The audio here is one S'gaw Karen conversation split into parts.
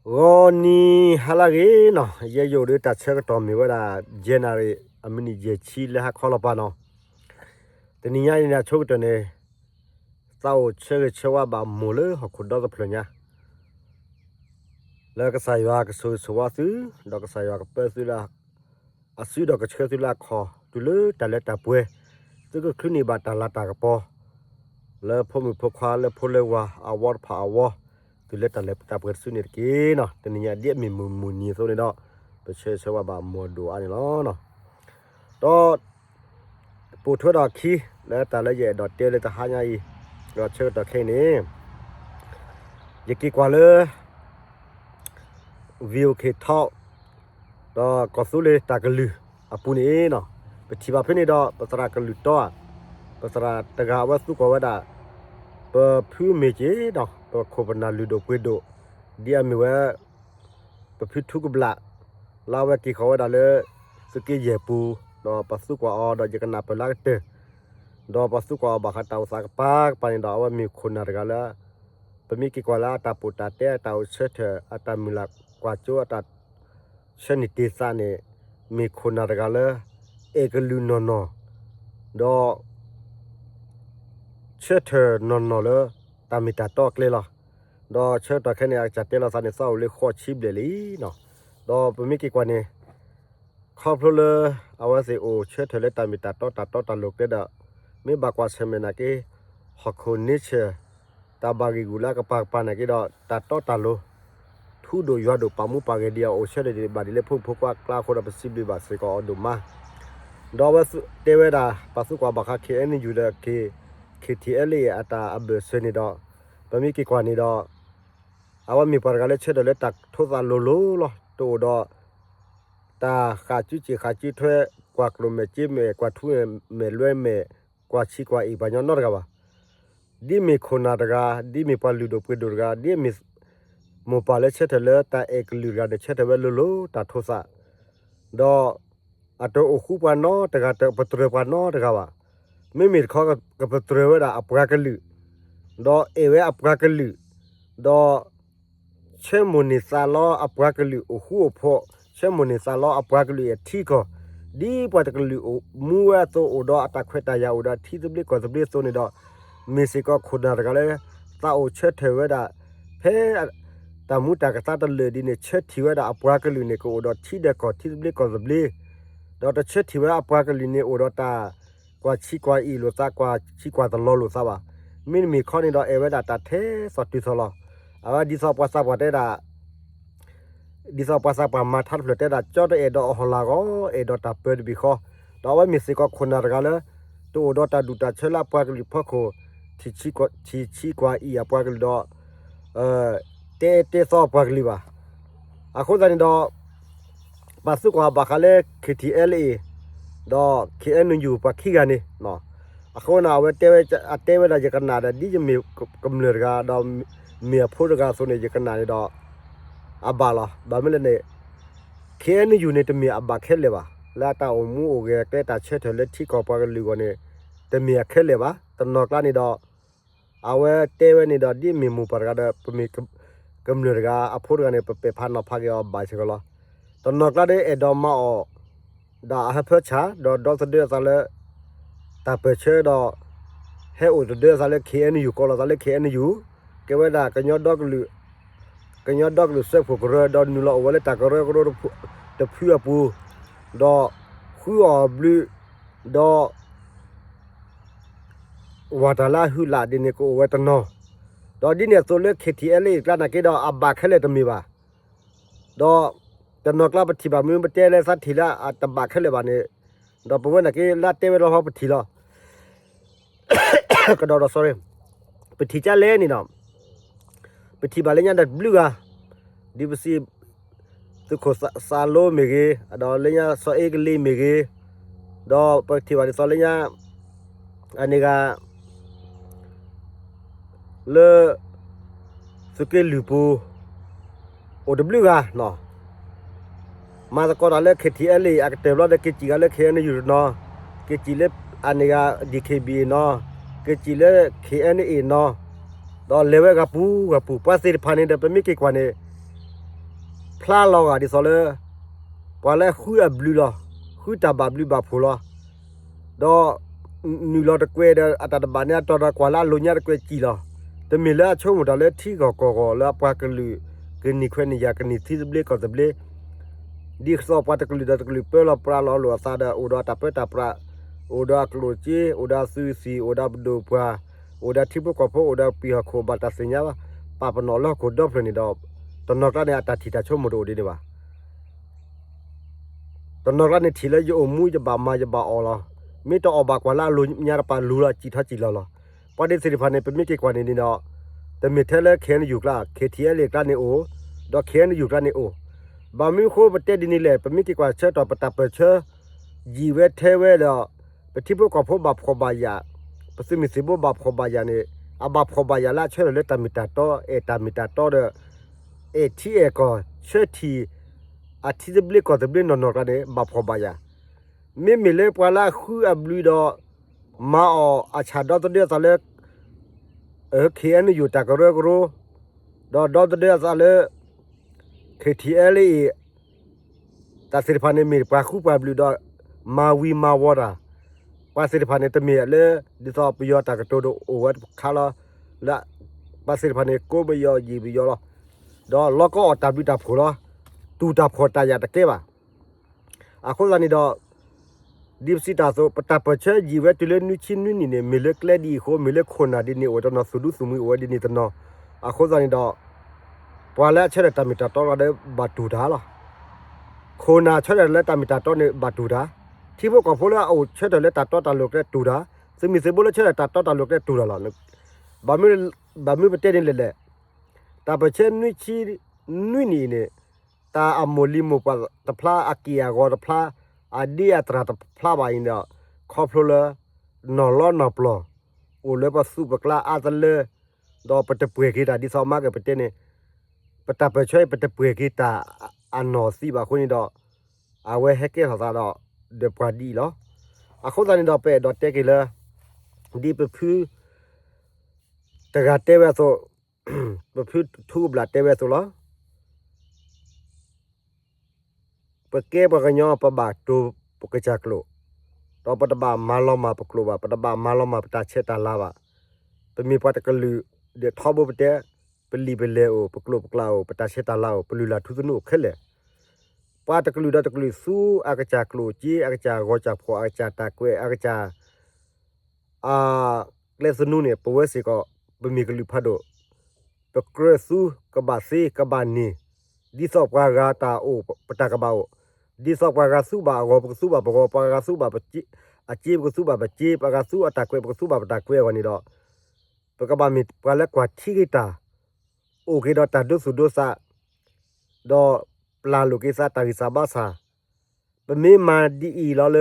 ဂီၤနံၤဟါလၢအဂ့ၤနီၤ, ယဲယအိၣ်ဒီးတၢ်ဆၢကတီၢ်မ့ၢ်ဝဲဒၣ် ယဲၢ်နၣ်ရံၣ် အမံးနံးယဲၢ်ဆံလၢဟါခီလီၤပၢ်နီၤ. တနံၤညါအံၤန့ၣ် အဆိကတၢၢ်န့ၣ် သးအိၣ်ဆၢဂ့ၤဆၢဝါဘၣ်မိၢ်လၢဟီၣ်ခိၣ်ဒီတဖျၢၣ်ညါ လၢကစၢ်ယွၤကဆိၣ်ဂ့ၤဆိၣ်ဝါသု, ဒီးကစၢ်ယွၤကပၢသုလၢအစုဒီးကဆှၢသုလၢအခီၣ် တုၤလၢတၢ်လၢတၢ်ပှဲၤ, သုကချုးန့ၢ်ဘၣ်တၢ်လၤတၢ်ကပီၤ လၢဖိမုၣ်ဖိခွါလၢဖိလၢဝၤအဝီတဖၣ်အဝီ, တုၤလၢတၢ်လဲၤတၢ်ပှဲၤတစုန့ၣ်တက့ၢ်နီၤ. တနံၤညါဒ်အမ့ၢ်မုၢ်မုၢ်နံၤအသိးန့ၣ်ဒီး ပဆၢဂ့ၤဆၢဝါဘၣ်မိၢ်အဒိၣ်အါန့ၣ်လီၤ. ဒီး ပိာ်ထွဲဒီးအခံ လၢတၢ်လၢယအဲၣ်ဒိးတဲလၢတဟါညါအံၤ, ဒီးဆၢကတီၢ်ခဲအံၤန့ၣ် ယက့ၤကွၢ်လၢ VOA Talk ဒီးကီၢ်သူလ့ၤတၢ်ကလုၢ်အပူၤန့ၣ်နီၤ, ပထံၣ်ဘၣ်ဖဲန့ၣ်ဒီး ပသရၣ်ကလုၢ်တီဧါ, ပသရၣ်တဂၤအဝဲသံကွၢ်ဝဲဒၣ် ပဖုမ့ၢ်က့ၤဒီး ပခိၣ်ပနၢ်လုၢ်ဒိၣ်ပှ့ၤဒိၣ် ဒ်အမ့ၢ်ဝဲ ပဖုထူကဘျး လၢအဝဲက့ၤဃီၤဝဲဒၣ်လၢ သုးက့ယဲၢ်ပူၤ, ဒီးပှၤသံကွၢ်အီၤဒီးယကနၣ်ပၢၢ်လၢအကတၢၢ်, ဒီးပှၤသံကွၢ်အီၤဘၣ်ဃးတၢ်အိၣ်သးကပၤကပၤန့ၣ်ဒီး အဝဲမ့ၢ်ခိၣ်နၢ်တဂၤလၢ ပမ့ၢ်က့ၤကွၢ်လၢအတၢ်ပိာ်တၢ်တဲ အတၢ်အိၣ်ဆၢထၢၣ် အတၢ်မုၢ်လၢ်ကွၢ်စိ အတၢ်ဆၢန့ၢ်တ့ၢ်သးန့ၣ် မ့ၢ်ခိၣ်နၢ်တဂၤလၢ အဲၣ်ကလုာ်နီၢ်နီၢ် ဒီး ဆၢထၢၣ်နီၢ်နီၢ်လၢ တၢ်မ့ၢ်တၢ်တီအကျဲလီၤ. ဒီးဆၢကတီၢ်ခဲအံၤန့ၣ် အကစၢ်တဲလီၤသးန့ၣ် သးအိၣ်လၢဃိးဆံဘျဲၣ်လံနီၤ. ဒီးပမ့ၢ်က့ၤကွၢ်န့ၣ် ခီဖျိလၢ အဝဲသ့ၣ်အိၣ်ဆၢထၢၣ်လၢတၢ်မ့ၢ်တၢ်တီတၢ်တီတၢ်လိၤကျဲဒီး မ့ၢ်ဘၣ်ကွၢ်ဆၢၣ်မဲာ်နာ်က့ ဟီၣ်ခိၣ် nature တၢ်ဘၣ်ဂံၢ်ဂူာ်လၢအကပၤကပၤနာ်က့ဒီး တၢ်တီတၢ်လိၤ ထူဒိၣ်ယွၤဒိၣ် ပာ်မူပာ်ဂဲၤဒံးအအိၣ်ဆၢထၢၣ်ဒံးဘၣ်ဒ်လၢ ဖိမုၣ်ဖိခွါကျါအဃိဒီး ပစံးဘျုးဘၣ်စ့ၢ်ကီးအီၤဒိၣ်မး. ဒီးအဝဲတဲဝဲဒၣ် ပှၤသံကွၢ်ဘၣ်ဃး KNU ဒီး KTLA အတၢ်အဘၢၣ်စၢၤန့ၣ်ဒီး ပမ့ၢ်က့ၤကွၢ်န့ၣ်ဒီး အဝဲမ့ၢ်ပှၤတဂၤလၢဆၢထၢၣ်လၢတၢ်ထိးသးလိၤလိၤလီၤ. တအိၣ်ဒီး တၢ်ဃၣ်ကၠူကၠ့ၣ်ဃၣ်ကၠူထွဲ ကွၢ်ကျိၣ်မဲာ်စ့မဲာ် ကွၢ်ထူမဲာ်လွဲမဲာ် ကွၢ်ဆံးကွၢ်အံၤပှၤညီနီတဂၤဘၣ်. ဒ်မ့ၢ်ခိၣ်နၢ်တဂၤ ဒ်မ့ၢ်ပှၤလုၢ်ဒိၣ်ပှ့ၤဒိၣ်တဂၤ ဒ်မ့ၢ်မိၢ်ပၢ်လၢဆၢထၢၣ်လၢတၢ်အဲၣ်ကလုာ်တဂၤန့ၣ် ဆၢထၢၣ်ဝဲလိၤလိၤတၢ်ထိးသး ဒီး အတအိၣ်ဃူပှၤနီတဂၤ တပတြၢၤပှၤနီတဂၤဘၣ်. မ့မ့ၢ်တခီ ကပတြၢၤဝဲဒၣ်အပှၤကလုာ် ဒီးအဲၣ်ဝဲအပှၤကလုာ် ဒီး ဆၢမိၣ်န့ၢ်သးလီအပှၤကလုာ်အိၣ်ဃူအိၣ်ဖိး, ဆၢမိၣ်န့ၢ်သးလီအပှၤကလုာ်အထံအကီၢ်, ဒ်ပှၤတကလုာ်အိၣ်မူဝဲအသိး အိၣ်ဒီးအတၢ်ခွဲးတၢ်ယာ် အိၣ်ဒီးထံသဘျ့ကီၢ်သဘျ့အသိးန့ၣ်ဒီး, မ့ၢ်စ့ၢ်ကီးခိၣ်နၢ်တဂၤလၢ သးအိၣ်ဆၢထၢၣ်ဝဲဒၣ် ဖဲ တၢ်မူတၢ်ကသါတလၢာ်ဒ်န့ၣ် ဆၢထံၣ်ဝဲဒၣ်အပှၤကလုာ်န့ၣ် ကအိၣ်ဒီးထံဒီးကီၢ် ထံသဘျ့ကီၢ်သဘျ့, ဒီးတဆၢထံၣ်ဝဲအပှၤကလုာ်န့ၣ် အိၣ်ဒီးတၢ် ကွၢ်ဆံးကွၢ်အံၣ်လိာ်သး ကွၢ်ဆံးကွၢ်တလီၤလိာ်သးဘၣ်. မ့တမ့ၢ်ခီန့ၣ်ဒီး အဲၣ်ဝဲဒၣ်တၢ်ထဲသိးတုၤသိးလီၤ. အဝဲဒ်သိးပှၤသးပှၢ်တဲဒၣ် ဒ်သိးပှၤသးပှၢ်မၤထါတဖျၢၣ်တဲဒၣ် ကၠီတအဲၣ်ဒိးအဟီၣ်လာ်ဂီၤ အဲၣ်ဒိးတၢ်ပၢတဘ့ၣ်ဃီ, ဒီးအဝဲမ့ၢ်စ့ၢ်ကီးခိၣ်နၢ်တဂၤလၢ တအိၣ်ဒီးတၢ်ဒူၣ်တၢ်ဆၢလၢအပှၤကလုာ်ဖီခိၣ် ထံၣ်ဆံးကွၢ်အံၣ်အပှၤကလုာ်ဒီး တဲတဲသီအပှၤကလုာ်ဘၣ်. အဃိသတးန့ၣ်ဒီး ပာ်သူၣ်ကွၢ်ဘၣ်ဃးလၢ KTLA ဒီး KNU ပှၤခံဂၤန့ၣ်, အဃိန့ၣ် အဝဲတဲဝဲ အတဲဝဲဒၣ်ယကနၣ်ဒီး ဒ်ယမ့ၢ်ကမျၢၢ်တဂၤ ဒီးမ့ၢ်အဖိတဂၤအသိးန့ၣ် ယကနၣ်န့ၣ်ဒီး အဘၣ်လီၤ. ဘၣ်မနုၤလဲၣ်န့ၣ် KNU န့ၣ် တမ့ၢ်အဘၣ်ခဲလၢာ်ဘၣ်. လၢအတၢ်အိၣ်မူအိၣ်ဂဲၤကျဲတၢ်ဆၢထၢၣ်လၢထံကီၢ်ပှၤကလုာ်အဂီၢ်န့ၣ် တမ့ၢ်အခဲလၢာ်ဘၣ်. တနီၤကျါန့ၣ်ဒီး အဝဲတဲဝဲန့ၣ်ဒီး ဒ်မ့ၢ်မိၢ်ပၢ်တဂၤဒီး ပမ့ၢ်ကမျၢၢ်တဂၤ အဖိတဂၤန့ၣ် ပပဲာ်ဖးနီၤဖးက့ၤအီၤဘၣ်စ့ၢ်ကီးလီၤ. တနီၤကျါဒီးအဲၣ်ဒိးမၤအီၣ် ဒီးအဟၢဖၢဆၣ် ဒီးဒီသဒၢအသးလၢ တၢ်ပၢၢ်ဆၢဒီး ဟဲအိၣ်သဒၢအသးလၢ KNU ကိးလီၤသးလၢ KNU ကဲဝဲဒၣ် ကညီဒီကလုာ် ကညီဒီကလုာ်စၢဖှိၣ်ကရၢ ဒီးနုာ်လီၤအိၣ်ဝဲလၢတၢ်ကရၢကရိတဖုအပူၤ, ဒီးဃုအီၣ်ဘျုး ဒီး ဝၤတၢ်လၢအဟုးလၢ်ဒ်န့ၣ် ကအိၣ်ဝဲတနီၤ, ဒီးဒ်န့ၣ်အသိးလၢ KTLA အကျါနာ်က့ဒီး အဘၣ်ခဲလၢာ်တမ့ၢ်ဘၣ်. ဒီးတနီၤကျါပထံၣ်ဘၣ်မ့ၢ်ပတဲလၢသးထံၣ်လၢ အတဘၣ်ခဲလၢာ်ဘၣ်န့ၣ်, ဒီးပဝဲနာ်က့လၢအတဲဝဲလီၤဟီပထံၣ်လီၤ. ကဒီးဒီး sorry ပထံၣ်ကၢ်လဲၣ်န့ၣ်ဒီး ပထံၣ်ဘၣ်လၢညါဒီးတဘျုးဂၤ, ဒ်ပစံး သုးခိၣ်သးလိမ့ၢ်ဂ့ၤ, ဒီးလၢညါစီၤအ့ကလံးမ့ၢ်ဂ့ၤ, ဒီးပထံၣ်ဘၣ်ဒ်သိးလၢညါ အန့ၣ်ဂၤ လၢ သုးက့လွံၢ်ပူၤ အိၣ်တဘျုးဂၤနီၤ, မၤသကိးတၢ်လၢ KTLA အကတၢၢ်ဘျီဒီး က့ၤစံၣ်ဂၤလၢ KNU နီၤ, က့ၤစံၣ်လၢအန့ၣ်ဂၤ DKBA နီၤ, က့ၤစံၣ်လၢ KNA နီၤ, ဒီးလဲၤဝဲဂၤပူၤဂၤပူၤ ပှၤသ့ၣ်တဖၣ်န့ၣ်ဒီး ပမ့ၢ်က့ၤကွၢ်န့ၣ် ဖျါလီၤဂာ်ဒ်သိးလၢ ပှၤလၢဃုအဘျုးလီၤ, ဃုတၢ်ဘၣ်ဘျုးဘၣ်ဖှိၣ်လီၤ. ဒီး နုာ်လီၤတကွဲးဒီးအတၢ်တဘၣ်န့ၣ် အတီၤဒီးကွၢ်လၢအလိၤညါတကွဲးစံၣ်လီၤ. တမ့ၢ်လၢအဆိကမိၣ်တၢ်လၢထံဂီၢ်ကီၢ်ဂီၢ်လၢအပှၤကလုာ် ကနံၣ်ခွဲးနံၣ်ယာ် ကနံၣ်သံသဘျ့ကီၢ်သဘျ့ ဒ်သိးပှၤတကလုာ်ဒီးတကလုာ်ပၢလီၤပြးလီၤလိာ်အသးဒီး အိၣ်ဒီးအတၢ်ပၢတၢ်ပြး, အိၣ်ဒီးအကျိၣ်စ့, အိၣ်ဒီးအသုးသံၣ်, အိၣ်ဒီးအပဒိၣ်ပှၢ်, အိၣ်ဒီးထံဖိကီၢ်ဖိ, အိၣ်ဒီးပှၤဟီၣ်ခိၣ်ဘၣ်တၢ်သ့ၣ်ညါ ပာ်ပနီၣ်လၢဟီၣ်ခိၣ်ဒီဖျၢၣ်န့ၣ်ဒီး တနီၤကျါန့ၣ် အတၢ်ထံၣ်တၢ်ဆိကမိၣ်တအိၣ်ဒ်န့ၣ်ဘၣ်. တနီၤကျါန့ၣ်ထံၣ်လၢယအိၣ်မူယဘၣ်မၤယဘၣ်အီၣ်လီၤ. မ့ၢ်တအီၣ်ဘၣ်ကွၢ်လၢအလိၤညါတပၤလူၤလီၤ စံၣ်ထီၣ်စံၣ်လီၤလီၤ. ပှၤဒ်သ့ၣ်တဖၣ်န့ၣ် ပမ့ၢ်က့ၤကွၢ်န့ၣ်န့ၣ်ဒီး တမ့ၢ်ထဲလၢ K N U ကျါ, K T L A ကျါန့ၣ်အိၣ်, ဒီး K N U ကျါန့ၣ်အိၣ်. ဘၣ်မနုၤအဃိပတဲဒ်န့ၣ်လဲၣ်, ပမ့ၢ်က့ၤကွၢ်ဆၢကတီၢ် ပတၢ်ပၢၢ်ဆၢ ယံာ်ဝဲထဲဝဲဒီး ပထံဖိကီၢ်ဖိဘၣ်ဖှီၣ်ဘၣ်ယာ်, ပသုးမုၢ်သံၣ်ဘိဘၣ်ဖှီၣ်ဘၣ်ယာ်န့ၣ် အဘၣ်ဖှီၣ်ဘၣ်ယာ်လၢအဆၢထၢၣ်လၢတၢ်မ့ၢ်တၢ်တီ, အဲၣ်တၢ်မ့ၢ်တၢ်တီဒီး အဲၣ်ထံအဲၣ်ကီၢ် ဆၢထံၣ် အထံသဘျ့ကီၢ်သဘျ့နီၢ်နီၢ်ကျါန့ၣ် ဘၣ်ဖှီၣ်ဘၣ်ယာ်. မ့မ့ၢ်လၢပှၤလၢအဃုအဘျုးဒီး မၤအီၣ်အဆၣ်ဒီသဒၢအသးလၢ K N U တၢ်ကရၢကရိ, ဒီးဒီသဒၢအသးလၢ K T L A တၢ်သ့ၣ်တဖၣ်န့ၣ်မ့ၢ်ပှၤဃုပှၤဘျုးဒီး မၤဝံၤမၤဝီၤတၢ်, ပှၤသ့ၣ်တဖၣ်န့ၣ်တမ့ၢ်လၢ ဒ်သိးပယီၤတၢ်ကတိၤဒိၣ်အိၣ်ဝဲတခါလီၤ. လၢ ပှၤသ့ၣ်တဖၣ်န့ၣ် ကိးပယီၤယံာ်ပယီၤလီၤ. ဒီးလီၢ်ကီအီၣ်တၢ်ဘျုးတၢ်ဖှိၣ်လီၤ. တူၢ်တၢ်ဖှီၣ်တၢ်ယာ်တကဲဘၣ်. အဃိသတးန့ၣ်ဒီး ဒ်ပစံးတၢ်အသိး ပတၢ်ပၢၢ်ဆၢယံာ်ဝဲတုၤလၢနွံဆံနွံနံၣ်န့ၣ် မ့ၢ်လၢကျဲဒ်အံၤအဃိ မ့ၢ်လၢခိၣ်နၢ်ဒ်န့ၣ်အိၣ်တနီၤ သူၣ်ဒူသူၣ်မှံအိၣ်ဝဲဒ်န့ၣ်တနီၤ. အဃိသတးန့ၣ်ဒီး ပှၤလၢအဆၢထၢၣ်တၢ်မ့ၢ်တၢ်တီလီၤဒီး ဘၣ်တူၢ်တၢ်လီၤ. ခိၣ်နၢ်ဆၢထၢၣ်လၢတၢ်မ့ၢ်တၢ်တီန့ၣ် ဘၣ်တူၢ်တၢ်, ထံဖိကီၢ်ဖိလၢအအိၣ်ဆၢထၢၣ်လၢတၢ်တီတၢ်လိၤကျဲတူၢ်တၢ်, သုးမုၢ်သံၣ်ဘိလၢဆၢထၢၣ်တၢ်တီတၢ်လိၤကျဲတူၢ်တၢ်လီၤ. ဘၣ်မနုၤပတဲန့ၣ်လဲၣ်လဲၣ်, တၢ်ပၢၢ်ဆၢနွံဆံနွံနံၣ်အံၤန့ၣ် တၢ်အမိၢ်လံၤမိၢ်ပှၢ်တဖျါ အက့ၢ်အဂီၤတဖျါ အဒ့အတြၢ်တဖျါဘၣ်အံၤန့ၣ်ဒီး ခီဖျိလၢ နီၢ်လီနီၢ်ပျီၢ် အိၣ်လၢပသူၣ်ပကျါအါတလၢ ဒီးပတပှဲၤက့ၤတၢ်ဒ်သိးမၤက့ၤပတဲန့ၣ် ပတၢ်ပၢၢ်ဆၢအံၤ ပတပှဲၤက့ၤတၢ်အနီၢ်သံဘၣ်အဃိန့ၣ်ဒီး အဝဲဟဲကဲထီၣ်သးဒီး ဒီးပှၤဒ်အံၤလီၤ. အဃိသတးန့ၣ်ဒီး ပအဲၣ်ဒိးတဲက့ၤလၢ ဒ်ပဖု တဂၤတဲဝဲအသိး ပဖုထူကဘျၣ်တဲဝဲအသိးလီၤ. ပကဲပှၤကညီ ပဘၣ်တိၢ်ပကစၢ်ကျိာ်, ဒီးပတဘၣ်မၤလီၤမၢ်ပကျိာ်ဘၣ်, ပတဘၣ်မၤလီၤမၢ်ပတၢ်ဆဲးတၢ်လၤဘၣ်. ပမ့ၢ်ပှၤတကလုာ်ဒီးထီဘိပတဲ, ပလံာ်ပလဲၢ်အိၣ်, ပကျိာ်ပကျါအိၣ်, ပတၢ်ဆဲးတၢ်လၤအိၣ်, ပလုၢ်လၢ်ထူသနူအိၣ်ခဲလၢာ်. ပှၤတကလုာ်ဒီးတကလုာ်သူအကစၢ်ကျိာ်စ့, အကစၢ်ဂီၤစၢ်ဖှီၣ်, အကစၢ်တၢ်ကွဲး, အကစၢ် အကျဲသနူန့ၣ် ပဝဲစ့ၢ်ကီး ပမ့ၢ်ကလုာ်ဖးဒိၣ်, ပကြၢးသူကဘၣ်သ့ကဘၣ်န့ၢ်, ဒ်သိးပှၤဂၤတၢ်အိၣ် ပတၢ်ကဘၣ်အိၣ်, ဒ်သိးပှၤဂၤသူဘၣ်အဂီၤ ပကသူဘၣ်ပဂီၤ, ပှၤဂၤသူဘၣ်အစ့ ပကသူဘၣ်ပစ့, ပှၤဂၤသူအတၢ်ကွဲး ပကသူဘၣ်ပတၢ်ကွဲးအဂီၢ်န့ၣ်ဒီး ပကဘၣ်မ့ၢ်ပှၤလၢကွၢ်ထံက့ၤတၢ်, အိၣ်က့ၤဒီးတၢ်ဒိသူၣ်ဒိသး, ဒီးပျၢ်လိာ်က့ၤသးတၢ်ဂံၢ်စၢ်ဘါစၢ်, ပမ့ၢ်မၤဒ်အံၤလီၤလၢ ဒ်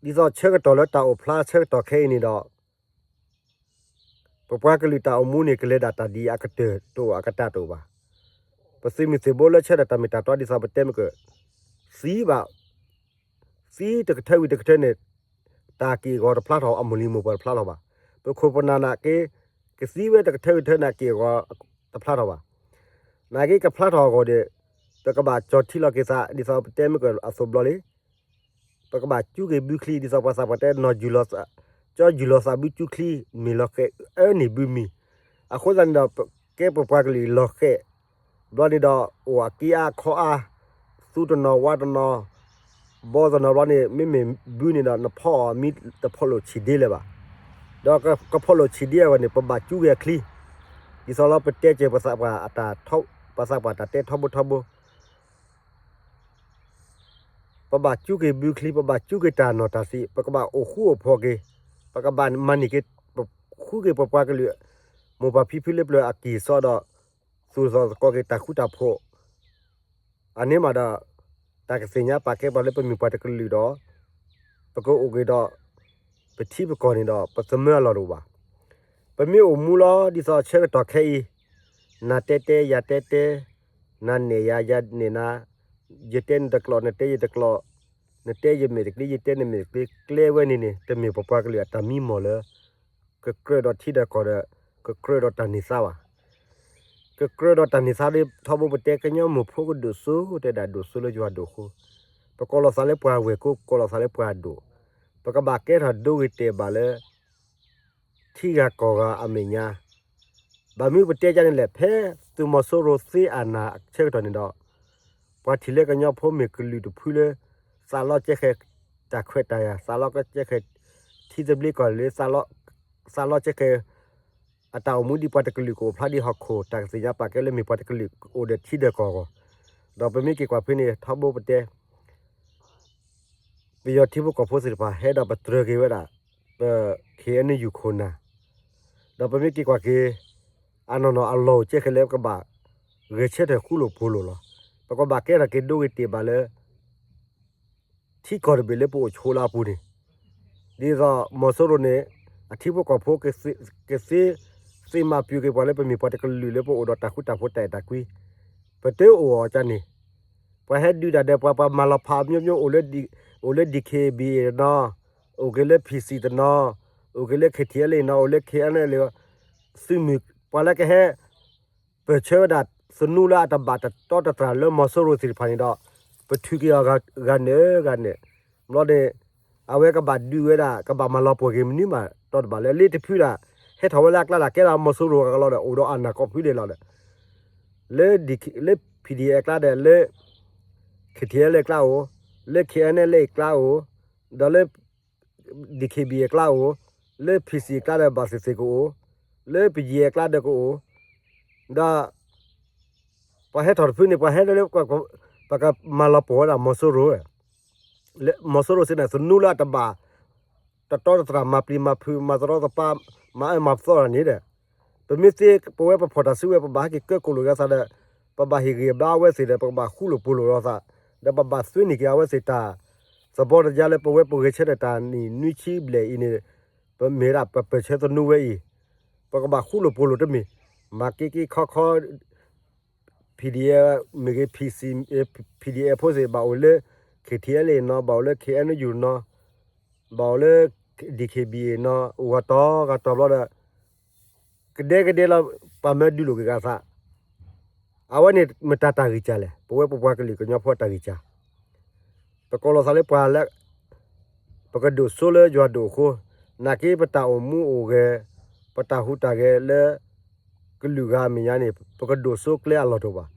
သိးဆၢကတီၢ်လၢတၢ်အိၣ်ဖျါဆၢကတီၢ်ခဲအံၤန့ၣ်ဒီး ပပှၤကလုာ်တၢ်အိၣ်မူန့ၣ် ကလဲၤဒၣ်တၢ်ဒ်အကတၢၢ်တအိၣ်အကတၢၢ်တအိၣ်ဘၣ်. ပသုးမုၢ်သံၣ်ဘိလၢဆၢထၢၣ်တၢ်မ့ၢ်တၢ်တီဒ်သိးပတဲမ့ၢ်က သံဘၣ်, သံတကထၢဝံၤတကထၢန့ၣ် တၢ်က့ၢ်အဂီၤတဖျါထီၣ် အမိၢ်လံၤမိၢ်ပှၢ်တဖျါထီၣ်ဘၣ်. ပခိၣ်ပနၢ်နာ်က့ ကသံဝဲတကထၢဝံၤတကထၢန့ၣ် အက့ၢ်အဂီၤတဖျါထီၣ်ဘၣ်. နာ်က့ကဖျါထီၣ်အဂီၢ်ဒီး ပကဘၣ်ကၠီၤထံလီၤက့ၤသး ဒ်သိးပတဲမ့ၢ်ကအသိးဘျီလံ ပကဘၣ်စူၢ်က့ၤဘုချံ ဒ်သိးပှၤသးပှၢ်တဲ နီၢ်ယူၢ်လီၤသး, ကၠီယူၢ်လီၤသးဘုစူၢ်ချံ မ့ၢ်လီၤဃဲၤအၢန့ၢ်ဘုမံၤ. အဃိသတးန့ၣ်ဒီး ကဲပပှၤကလုာ်လီၤဃဲၤ ဘျီန့ၣ်ဒီး အိၣ်အက့အါခီအါ, သူတနီၤဝါတနီၤ, ဘီတနီၤဘျီန့ၣ် မ့မ့ၢ်ဘုန့ၣ်ဒီး နဖီၣ်အီၤမ့ၢ်တဖီၣ်လိာ်ဆံးဒ့လၢၤဘၣ်. ဒီးကဖီၣ်လိာ်ဆံးဒ့အဂီၢ်န့ၣ် ပဘၣ်စူၢ်က့ၤအချံ, ဒ်သိးလၢပတဲက့ၤပသးပှၢ်အတၢ်, ပသးပှၢ်တၢ်တဲထီဘိထီဘိ ပဘၣ်စူၢ်က့ၤဘုချံ, ပဘၣ်စူၢ်က့ၤတၢ်နီၢ်တၢ်သံ, ပကဘၣ်အိၣ်ဃူအိၣ်ဖိးက့ၤ, ပကဘၣ်မၤန့ၢ်က့ၤ, ပဃုက့ၤပပှၤကလုာ်, မိၢ်ပၢ်ဖံဖုလၢပျၢၤအကံၢ်အစီဒီး, သူၣ်ထီၣ်သကိးက့ၤတၢ်ဃူတၢ်ဖိး, အန့ၣ်မးဒီး, တၢ်ကသ့ၣ်ညါပာ်ကဲပှၤလၢပမ့ၢ်ပှၤတကလုာ်ဒီး, ပကအိၣ်က့ၤဒီး, ပထံပကီၢ်န့ၣ်ဒီး ပသမၢအလီၢ်တအိၣ်ဘၣ်. ပမ့ၢ်အိၣ်မူလီၤ ဒ်သိးဆၢကတီၢ်ခဲအံၤ, နၤတဲတဲ ယၤတဲတဲ, နၤနဲၣ်ယၤ ယၤနဲၣ်နၤ, ယတဲနတကျိာ် နတဲယတကျိာ်, နတဲယမဲာ်တကျ့ ယတဲနမဲာ်တကျ့ ကျဲဝဲန့ၣ်န့ၣ် တမ့ၢ်ပပှၤကလုာ်အတၢ်မံမီၢ်လၢ ကကြၢးဒီးထံဒီးကီၢ်ဒီး ကကြၢးဒီးတၢ်န့ၢ်သါဘၣ်. ကကြၢးဒီးတၢ်န့ၢ်သါဒီး ထီဘိပတဲကညီမိၢ်ဖိကဒိၣ်စိ တဲဒၣ်ဒိၣ်စိလၢယွၤဒိၣ်အဃိ, ပကိးလီၤသးလၢပှၤဝဲၢ်ကိ, ကိးလီၤသးလၢပှၤဒိၣ်, ပကဘၣ်ကဲထီၣ်ဒိဂ့ၤတဲာ်ဘၣ်လၢ ထံဂၤကီၢ်ဂၤအမဲာ်ညါ, ဘၣ်မနုၤပတဲဒ်န့ၣ်လဲၣ်, ဖဲသုးမီၤစိရိၤသ့အနၢ်ဆၢကတီၢ်န့ၣ်ဒီး ပှၤထံၣ်လၢကညီဖိမ့ၢ်ကလုာ်တဖုလၢ သးလီကဲဃဲၤတၢ်ခွဲးတၢ်ယာ်, သးလီကဲဃဲၤထံသဘျ့ကီၢ်လၢ သးလီကဲဃဲၤ အတၢ်အိၣ်မူဒ်ပှၤတကလုာ်ကအိၣ်ဖျါဒ်ဟီၣ်ခိၣ် တၢ်ကသ့ၣ်ညါပာ်ကဲလၢမ့ၢ်ပှၤတကလုာ်အိၣ်ဒီးထံဒီးကီၢ်အဂီၢ်, ဒီးပမ့ၢ်က့ၤကွၢ်ဖဲန့ၣ် ထီဘိပတဲ ပယီၤထံဖိကီၢ်ဖိသ့ၣ်တဖၣ် ဟဲဒီးပတြၢၤက့ၤဝဲဒၣ် ပ ခ့ၣ်အဲၣ်ယူၣ် ခိၣ်နၢ်, ဒီးပမ့ၢ်က့ၤကွၢ်က့ၤ အနီၢ်နီၢ်အလီၢ်အိၣ်ကဲဃဲၤလၢပကဘၣ် ဂဲၤဆၢထၢၣ်ဃူလိာ်ဖိးလိာ်လီၤ. ပကဘၣ်ကဲထီၣ်က့ၤဒိဂ့ၤတဲာ်ဘၣ်လၢ ထံကီၢ်တဘ့ၣ်လၢပအိၣ်ဆိးလၢအပူၤန့ၣ်, ဒ်သိးမီၤစိရိၤန့ၣ် အထံဖိကီၢ်ဖိ ကသ့ သ့မၤပျုၤက့ၤပှၤလၢပမ့ၢ်ပှၤတကလုာ်လၢပအိၣ်ဒီးတၢ်ဃူတၢ်ဖိးတၢ်အဲၣ်တၢ်ကွံ, ပတအိၣ်အီၤကန့ၣ်, ပှၤဟဲဒုးတၢ်ဒီးပှၤ ပှၤမၤလီၤဖးအမျိုးမျိုး အိၣ်လၢ အိၣ်လၢ DKBA တနီၤ, အိၣ်က့ၤလၢ PC တနီၤ, အိၣ်က့ၤလၢ KTLA နီၤ, အိၣ်လၢ KNLA သုးမုၢ် ပှၤလၢကဟဲ ပၢၢ်ဆၢဝဲဒၣ်သနူလၢအတဘၣ်တတီတတြၢ်လၢမီၤစိရိၤသ့ၣ်တဖၣ်န့ၣ်ဒီး ပထုးက့ၤအီၤဂၤန့ၣ်ဂၤန့ၣ်, ဘျီန့ၣ် အဝဲကဘၣ်ဒုးဝဲဒၣ် ကဘၣ်မၤလီၤပှီၢ်က့ၤမနုၤမး တီတဘၣ်လၢ လၢတဖုဒၣ် ဟဲထီၣ်ဝဲလၢအကျါဒၣ် ကဲဒၣ်မီၤစိရိၤအကလီဒီး အိၣ်ဒီးအနၢ်ကိးဖုဒဲးလီၤဒီး လၢ လၢ PDF အကျါဒီး လၢ KTLA အကျါအိၣ်, လၢ KNLA အကျါအိၣ်, ဒီးလၢ DKBA အကျါအိၣ်, လၢ PC အကျါဒီးဘၣ်သ့ၣ်သ့ၣ်ကအိၣ်, လၢ ပယဲၢ်အကျါဒီးကအိၣ်, ဒီး ပှၤဟဲထီၣ်တဖုန့ၣ် ပှၤဟဲလၢ ပကမၤလီၤပှီၢ်ဝဲဒၣ်မီၤစိရိၤ, မီၤစိရိၤစ့ၢ်န့ၣ် သနူလၢအတဘၣ် တတီတတြၢ် မၤပျံၤမၤဖုး မၤသရီသပၤ မၤအၢမၤသီတၢ်န့ၣ်ဒီး ပမ့ၢ်သ့ ပဝဲပဖီၣ်တၢ်စုဝဲ ပဘၣ်ဟဲက့ၤကၢကိၣ်လိာ်က့ၤအသးဒီး ပဘၣ်ဟ့ၣ်ဂံၢ်ဘါအဝဲသ့ၣ်ဒီး ပကဘၣ်ဃူလိာ်ဖိးလိာ်လိာ်သး ဒီးပဘၣ်သွ့န့ၢ်က့ၤအဝဲသ့ၣ်တၢ် သဘီတယါလၢပဝဲပဂဲၤဆၢထၢၣ်တၢ်နံၣ်နွံဆံဘျဲၣ်အံၤန့ၣ် ပမ့ၢ်ဒၣ်ပပၢၢ်ဆၢသနူဝဲအံၤ ပကဘၣ်ဃူလိာ်ဖိးလိာ်တမ့ၢ် မၤက့က့ခီခီ PDF မ့ၢ်ဂ့ၤ PC PDF ဖိသ့ၣ် ဘၣ်အိၣ်လၢ KTLA နီၤ ဘၣ်အိၣ်လၢ KNU နီၤ ဘၣ်အိၣ်လၢ DKBA နီၤ အိၣ်ဂၤတီၤဂၤတီၤဘျီဒီး ကဒဲကဒဲလီၤ ပှၤမၢဒုးလိာ်က့ၤဂၤသး အဝဲန့ၣ်မတၤတၢ်ဂံၢ်စၢ်လဲၣ် ပဝဲပပှၤကလုာ်ကညီဖိတၢ်ဂံၢ်စၢ် ပကိးလီၤသးလၢပှၤလၢ ပကဒိၣ်စိလၢယွၤဒိၣ်အဃိ နာ်က့ပတၢ်အိၣ်မူအိၣ်ဂဲၤ ပတၢ်ဟူးတၢ်ဂဲၤလၢ ကလုာ်ဂၤအမဲာ်ညါန့ၣ် ပကဒိၣ်စိကျဲအလီၢ်တအိၣ်ဘၣ်.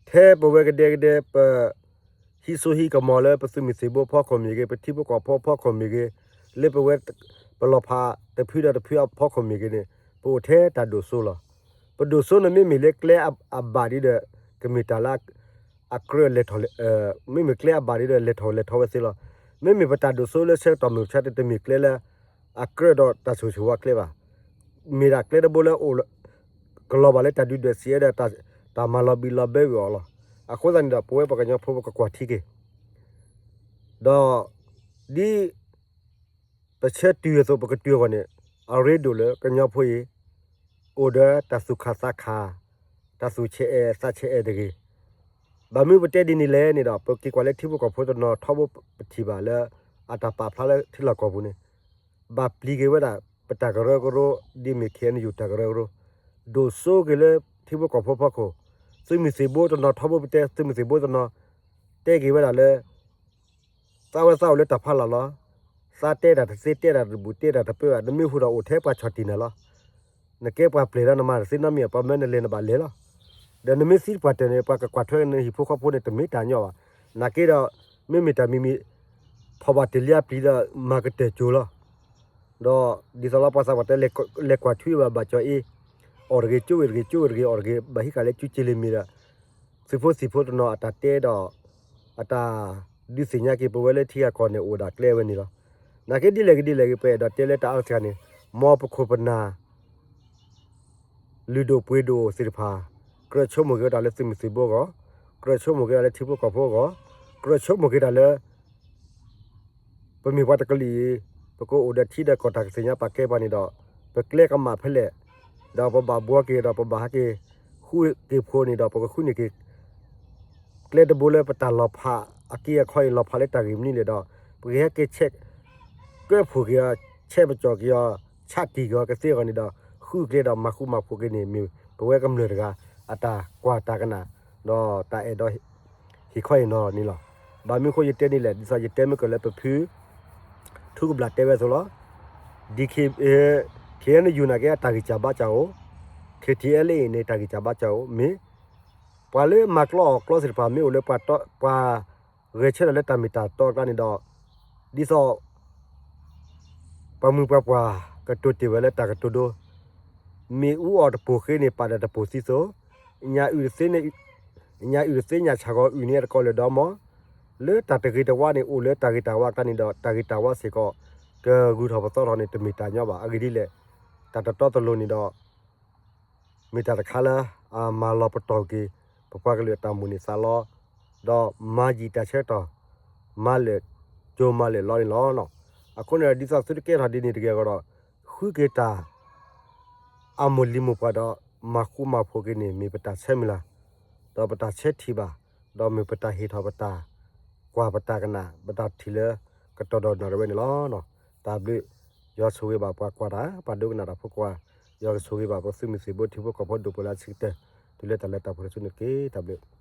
ထဲပဝဲကဒဲကဒဲ ပဟံးစိဟံးကမီၤလၢပသုးမုၢ်သံၣ်ဘိဖီခိၣ်မ့ၢ်ဂ့ၤ ပထံဖိကီၢ်ဖိဖီခိၣ်မ့ၢ်ဂ့ၤ လၢပဝဲ ပလီၤဖးတဖုဒီးတဖုအဖီခိၣ်မ့ၢ်ဂ့ၤန့ၣ် ပအိၣ်ထဲတၢ်ဒိၣ်စိလီၤ. ပဒိၣ်စိန့ၣ်မ့မ့ၢ်လၢကျဲအဘၣ်ဒ်ဒီး ကမ့ၢ်တၢ်လၢ အကြၢးလဲၤထီၣ် မ့မ့ၢ်ကျဲအဘၣ်ဒ်ဒီး လဲၤထီၣ်လဲၤထီဝဲသ့လီၤ. မ့မ့ၢ်ပတၢ်ဒိၣ်စိလၢဆၢကတီၢ်မုၢ်မဆါတ တမ့ၢ်ကျဲလၢ အကြၢးဒီးတၢ်ဆိၣ်ဂ့ၤဆိၣ်ဝါကျဲဘၣ်. မ့ၢ်ဒၣ်ကျဲတဘိလၢအိၣ် ကလီၤဘၣ်လၢတၢ်ဒုၣ်ဒွဲၣ်စံးအဲၣ်ဒီး တၢ်မၤလီၤဘံလီၤဘဲဝံၤအီၤလီၤ. အဃိသတးန့ၣ်ဒီး ပဝဲပှၤကညီဖိပကကွၢ်ထံက့ၤ ဒီး ဒ် ပဆၢတုၤအသိးပကတုၤအဂီၢ်န့ၣ် အရ့ဒိၣ်လၢကညီဖိအံၤ အိၣ်ဒီးတၢ်သူၣ်ခၣ်သးခၣ် တၢ်သူၣ်ဆဲးအဲၣ်သးဆဲးအဲၣ်တဂ့ၤ. ဘၣ်မနုၤပတဲဒ်န့ၣ်လဲၣ်န့ၣ်ဒီး ပက့ၤကွၢ်လၢထံဖိကီၢ်ဖိတနီၤထီဘိပထံၣ်ဘၣ်လၢ အတၢ်ပာ်ဖျါလၢထံလီၢ်ကီၢ်ပူၤန့ၣ် ဘၣ်ပျံၤက့ၤဝဲဒၣ် ပတၢ်ကရၢကရိ ဒ်မ့ၢ် KNU တၢ်ကရၢကရိ ဒိၣ်စိက့ၤလၢထံဖိကီၢ်ဖိဖီခိၣ် သုးမုၢ်သံၣ်ဘိတနီၤထီဘိပတဲ သုးမုၢ်သံၣ်ဘိတနီၤ တဲက့ၤဝဲဒၣ်လၢ သးဝဲသးအိၣ်လၢတၢ်ဖးလီၤလီၤ. သးတဲတၢ်တသ့ တဲတၢ်တဘူၣ် တဲတၢ်တပၢဘၣ် နမ့ၢ်ဟူးဒီးအိၣ်ထဲပှၤဆီၣ်တံၢ်နၤလီၤ. နကဲပှၤပျဲၢ်ဒီးနမၤတသ့နီတမံၤ ပှၤမၢနလဲၤနဘၣ်လဲၤလီၤ. ဒီးနမ့ၢ်သံပှၤတၢၢ်န့ၣ် ပှၤကကွၢ်ထွဲနဟံၣ်ဖိဃီဖိန့ၣ် တမ့ၢ်တၢ်ညီဘၣ်. နာ်က့ဒီး မ့မ့ၢ်တၢ်မံၤမံၤ ဖီၣ်ဘၣ်တ့ၢ်လံအပျံၤဒီး မၤကတၢၢ်ကၠိၤလီၤ. ဒီးဒ်သိးလီၤ ပှၤသးပှၢ်တဲ လဲၤကွၢ်ထွံဘၣ်ဘၣ်ကၠီၤအ့ အီၣ်တဂ့ၤ ကၠိဝဲတဂ့ၤ ကၠိဝဲတဂ့ၤ အီၣ်တဂ့ၤ ဘၣ်ဟံးဃာ်လၢကၠူကၠ့လ့မ့ၢ်ဒီး သုးဖိသံၣ်ဖိတနီၤအတၢ်တဲဒီး အတၢ်ဒုးသ့ၣ်ညါက့ၤပဝဲလၢထံဂၤကီၢ်န့ၣ် အိၣ်ဒၣ်ကျဲဝဲန့ၣ်လီၤ. နာ်က့ဒ်လဲၣ်ဂ့ၤဒ်လဲၣ်ဂ့ၤ ပအဲၣ်ဒိးတဲလၢတၢ်အါတက့ၢ်န့ၣ် မ်ပခိၣ်ပနၢ် လုၢ်ဒိၣ်ပှ့ၤဒိၣ်သ့ၣ်တဖၣ် ကြၢးဆိကမိၣ်က့ၤဝဲဒၣ်လၢသုးမုၢ်သံၣ်ဘိအဂီၢ်, ကြၢးဆိကမိၣ်က့ၤဝဲဒၣ်လၢထံဖိကီၢ်ဖိအဂီၢ်, ကြၢးဆိကမိၣ်က့ၤတၢ်လၢ ပမ့ၢ်ပှၤတကလုာ်အံၤ ပကအိၣ်ဒီးထံဒီးကီၢ်တၢ်ကသ့ၣ်ညါပာ်ကဲပှၤန့ၣ်ဒီး ပကျဲကမၣ်ဖဲလဲၣ်, ဒီးပဘၣ်ဘှီက့ၤဒီးပဘၣ်ဟဲက့ၤ ဃုက့ၤဖိန့ၣ်ဒီး ပကဃုန့ၢ်က့ၤ ကျဲတဘိလၢပတၢ်လီၤဖး အက့အခီအံၤ လီၤဖးလၢတၢ်ဂ့ၢ်မနုၤလဲၣ်ဒီး ပကဟဲက့ၤဆဲး ကၢဖှိၣ်က့ၤအီၤ ဆဲးပကီၢ်က့ၤအီၤ ဆးတံၢ်က့ၤအီၤကသ့အဂီၢ်န့ၣ်ဒီး ဃုကျဲဒီးမၤဃူမၤဖိးက့ၤန့ၣ် မ့ၢ်ပဝဲကမျၢၢ်တဂၤ အတၢ်ကွၢ်တၢ်ကနၣ် ဒီးတၢ်အဲၣ်ဒိး ဟ့ၣ်ခီဟ့ၣ်နီၤန့ၣ်လီၤ. ဘၣ်မနုၤဃိယတဲန့ၣ်လဲၣ်, ဒ်သိးယတဲမ့ၢ်ကလၢပဖု ထူကဘျးတဲဝဲအသိးလီၤ. ဒ် ခ့ၣ်အဲၣ်ယူၣ် နာ်က့ အတၢ်ဂံၢ်စၢ်ဘါစၢ်အိၣ်, ခ့ၣ်ထံၣ်အဲလ့ၣ်အံၤန့ၣ် တၢ်ဂံၢ်စၢ်ဘါစၢ်အိၣ် မ့ၢ် ပှၤလၢမၤကျီအီၣ်ကျီသ့ၣ်တဖၣ် မ့ၢ်အိၣ်လၢပှၤတီ ပှၤဂဲၤဆၢထၢၣ်လၢတၢ်မ့ၢ်တၢ်တီအကျါန့ၣ်ဒီး ဒ်သိး ပှၤမုၢ်ပှၤပှၢ်ကတိၤတ့ၢ်ဝဲလၢတၢ်ကတိၤဒိ မ့ၣ်အူအီၣ်တပိၢ်ဃ့န့ၣ် ပာ်ဒီးတပိၢ်သံသိး, ညၣ်အုၣ်တသ့ ညၣ်အုၣ်တသ့ ညၣ်ဆၣ်ဂီၤအုၣ်န့ၣ် အတကိးလၢၤဒီးမီၢ်, လၢတၢ်တဂ့ၤတဝါန့ၣ် အိၣ်လၢတၢ်ဂ့ၤတၢ်ဝါအကျါန့ၣ်ဒီး တၢ်ဂ့ၤတၢ်ဝါစ့ၢ်ကီး ကဂုၤထီၣ်ပသီထီၣ်န့ၣ် တမ့ၢ်တၢ်ညီဘၣ်. အဂ့ၢ်ဒ်လဲၣ်, တၢ်တတီတလိၤန့ၣ်ဒီး မ့ၢ်တၢ်တခါလၢ အမၤလီၤပတီၢ်က့ၤ ပပှၤကလုာ်အတၢ်မိၣ်န့ၢ်သးလီ, ဒီးမၤယံာ်တၢ်ဆၢကတီၢ် မၤလၢာ်ကၠိမၤလၢာ်လီန့ၣ်လီၤ. အဃိန့ၣ်ဒီး ဒ်သိးသုတကဲထီၣ်ဒ်န့ၣ်တဂ့ၤအဂီၢ်ဒီး ဃုက့ၤတၢ် အမိၢ်လံၤမိၢ်ပှၢ်ဒီး မၤဃူမၤဖိးက့ၤန့ၣ် မ့ၢ်ပတၢ်ဆၢမုၢ်လၢ်, ဒီးပတၢ်ဆၢထံၣ်ဘၣ်, ဒီးမ့ၢ်ပတၢ်ဟ့ၣ်ထီၣ်ပတၢ်ကွၢ်ပတၢ်ကနၣ် ပတၢ်ထံၣ်လၢကတီၢ်ဒီးနီၢ်တဝဲန့ၣ်လီၤ. တၢ်ဘျုး, ယွၤဆိၣ်ဂ့ၤဘၣ်ပှၤကွၢ်တၢ် ပှၤဒိကနၣ်တၢ်ဖိကိးဂၤ, ယွၤကဆိၣ်ဂ့ၤဘၣ်ပသုးမုၢ်သံၣ်ဘိ ထံဖိကီၢ်ဖိဒိၣ်ပှၤလၢအဆံးကတၢၢ် တုၤလၢတၢ်လၢတၢ်ပှဲၤတစုန့ၣ်တက့ၢ်. တၢ်ဘျုး